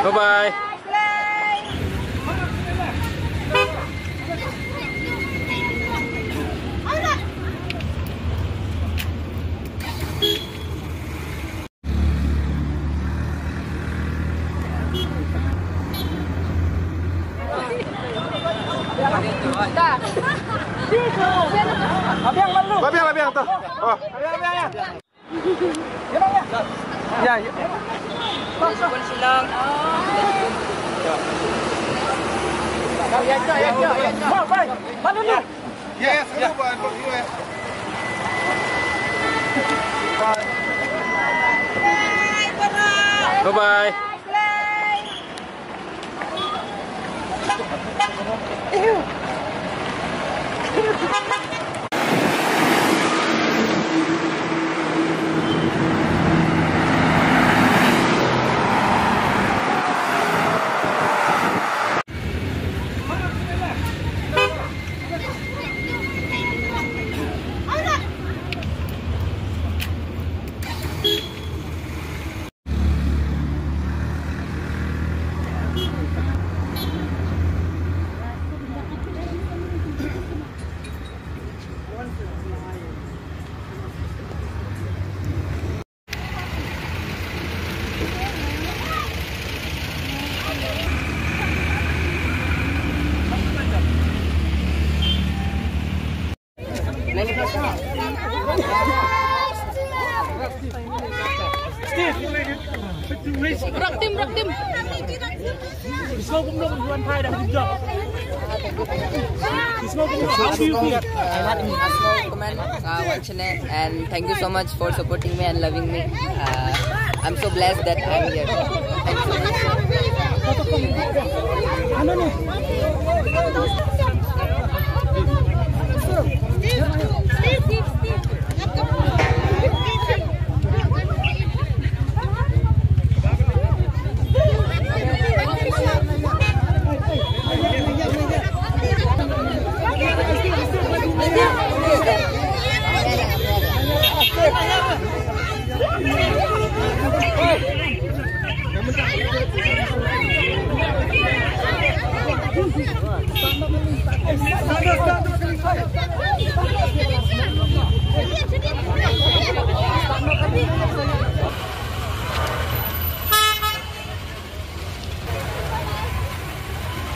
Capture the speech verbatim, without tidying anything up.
Bye bye. Labiang, labiang tu. Oh. Ya, ya. Ya, ya, ya, ya, ya. Bye, bye. Malu lu. Ya, ya, selalu buat, buat dulu, ya. Bye bye. Raktim, raktim. How do you feel? Uh, a small comment, uh, one channel, and thank you so much for supporting me and loving me. Uh, I'm so blessed that I'm here. Thank you so much.